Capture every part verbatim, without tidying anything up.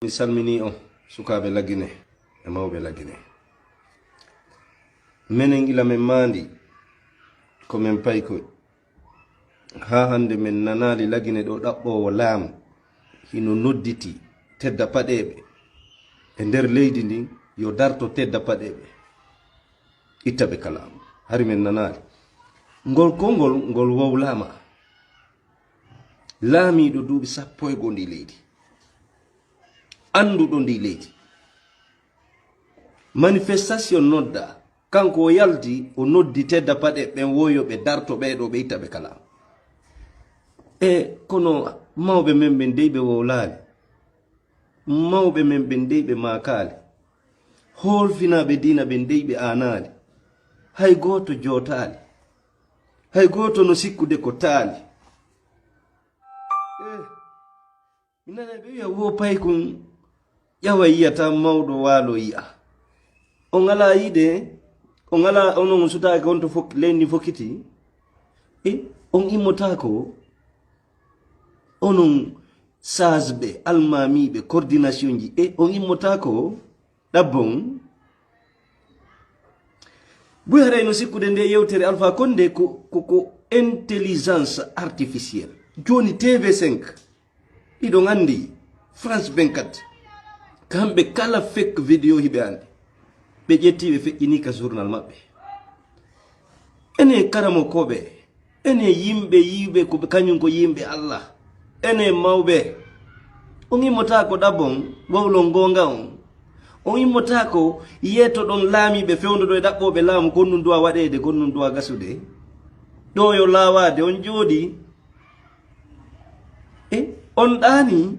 Mi salminii on, sukaaɓe Lagine e mawɓe Lagine. Menen gila men maandi, ko men paykoy. Haa hannde men nanaali Lagine ɗo ɗaɓɓoowo laamu hino nodditi tedda paɗeeɓe e nder leydi ndin, yo darto tedda paɗeeɓe, itta ɓe ka laamu. Hari men nanaali. Ngol konngol, ngol wowlaama. Laamiiɗo duuɓi sappo e goo ndi leydi, annduɗo ndi leydi. Manifestation nodda, kanko o yalti, o noddi tedda paɗe ɓen, woyo ɓe darto ɓee ɗoo, ɓe itta ɓe ka laamu. E kono mawɓe men ɓen dey ɓe wowlaali. Mawɓe men ɓen dey ɓe maakaali. Hoolfinaaɓe diina ɓen dey ɓe aanaali. Hay gooto jootaali. Hay gooto no sikkude ko taali. Eh, mi nanay ɓe wi'a, "Wo paykun, ƴawa yi'ata mawɗo waalo yi'a." On alaa yi'de, on alaa, onon on sutaaki on to fok-, leydi fokkiti. E on immotaako, onon saasɓe, almaamiiɓe, coordination ji, e on immotaako ɗabbon. Buy haray no sikkude nde yewtere Alpha Condé ko, ko, ko intelligence artificielle. Jooni T V cinq, hiɗon anndi, France vingt-quatre, kamɓe kala fake video hiɓe anndi. Ɓe ƴetti ɓe feƴƴini ka journal maɓɓe. Ene karamokooɓe, ene yimɓe yiiɓe ko ɓe, kañum ko yimɓe Allah. Ene mawɓe, on immotaako ɗabbon wowlon goonga on. On immotaako yeetoɗon laamiiɓe fewndo e ɗaɓɓooɓe laamu, kon ɗum duwa waɗeede, kon ɗum duwa gasude. Ɗo yo laawaade, on jooɗi. E on ɗaani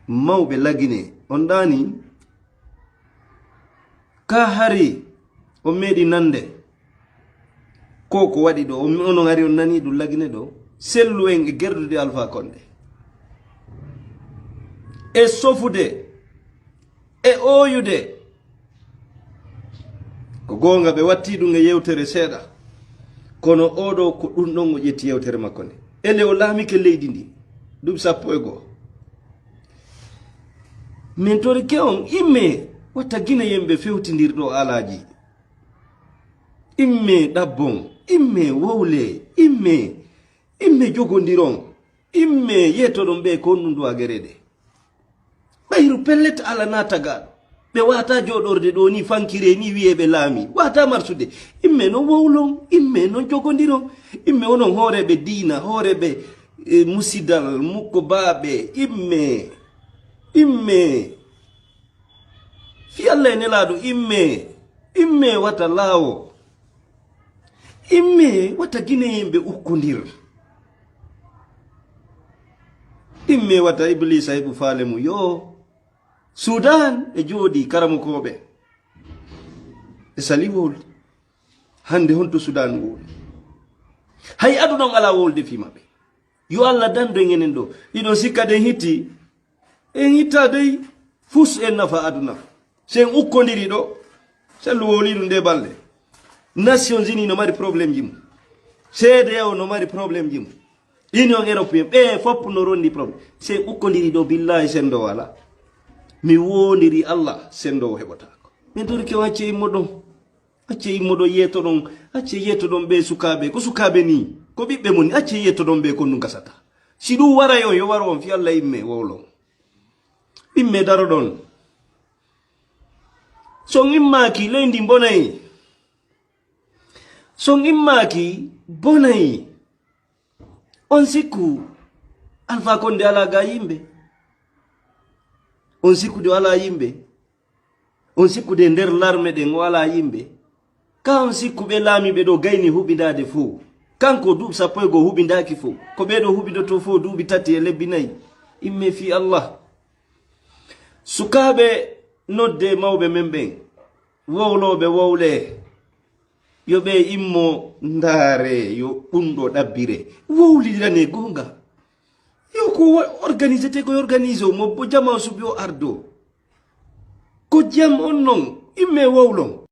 mawɓe Lagine, on ɗaani. Ka hari on meeɗi nande ko ko waɗi ɗo, on, onon hari on nani ɗum Lagine ɗo, sellu en e gerdude Alpha Condé. E sofude, e ooyude. Ko goonga ɓe watti ɗum e yewtere seeɗa. Kono oɗo ko ɗum ɗon o ƴetti yewtere makko nde. Ele o laamike leydi ndi. Duuɓi sappo e goo. Min torike on, imme, watta Gineyen ɓe fewtindir ɗo alaaji. Imme ɗabbon, imme wowle, imme, imme jogondiron, imme yetoɗon ɓe ko honɗum duwa gerede. Ɓayru pellet ala na tagaaɗo. Ɓe wata jooɗorde ɗo ni fankire ni wiye ɓe laami. Wata marsude. Imme non wowlon, imme non jogondiron, imme onon hooreɓe diina, hooreɓe, e, musidal, mukko baaɓe, imme, imme. Fi Allah e Nelaaɗo, imme, imme wata laawo. Imme wata Gineyen ɓe ukkondir. Imme wata Iblisa heɓu faale mum. Yo, Sudan e jooɗi karamokooɓe. E sali wowlde. Hannde honto Sudan wowli? Hay aduna on alaa wowlde fii maɓɓe. Yo Allah dandu en enen ɗo. Hiɗon sikka ɗen hitti? En hitta dey, fus en nafa aduna. Si en ukkondiri ɗo, sellu wowli ɗum nde balɗe. Nations Unies no mari problème ji mum. C D A O no mari problème ji mum. Union Européenne, ɓe fof no rondi problème. Si en ukkondiri ɗo, billahi sendo wala. Mi wondiri Allah, sendo o heɓotaako. Min torike o acce immo ɗon. Acce immo ɗon yeeto ɗon. Acce yeeto ɗon ɓe sukaaɓe. Ko sukaaɓe ni. Ko ɓiɓɓe mon ni. Acce yeeto ɗon ɓe ko ɗum gasata. Si ɗum waray on, yo waro on fi Allah imme wowlon. Imme daroɗon. So on immaaki, leydi bonay. So on immaaki, bonay. On sikku Alpha Condé alaa ga yimɓe? On sikku de alaa yimɓe? On sikku de nder larme ɗen o alaa yimɓe? Ka on sikku ɓe laamiiɓe ɗo gayni huɓindaade fow? Kanko duuɓi sappo e goo huɓindaaki fow. Ko ɓee ɗo huɓindotoo fow duuɓi tati e lebbi nayi. Imme fii Allah. Sukaaɓe, nodde mawɓe men ɓen. Wowlooɓe, wowlee. Yo ɓe immo ndaare, yo ɗum ɗo ɗabbire. Wowliranee goonga. Yo ko wa-, organisé te ko organisé o, mo bo jama o suɓi o ardo. Ko jam on non, imme wowlon.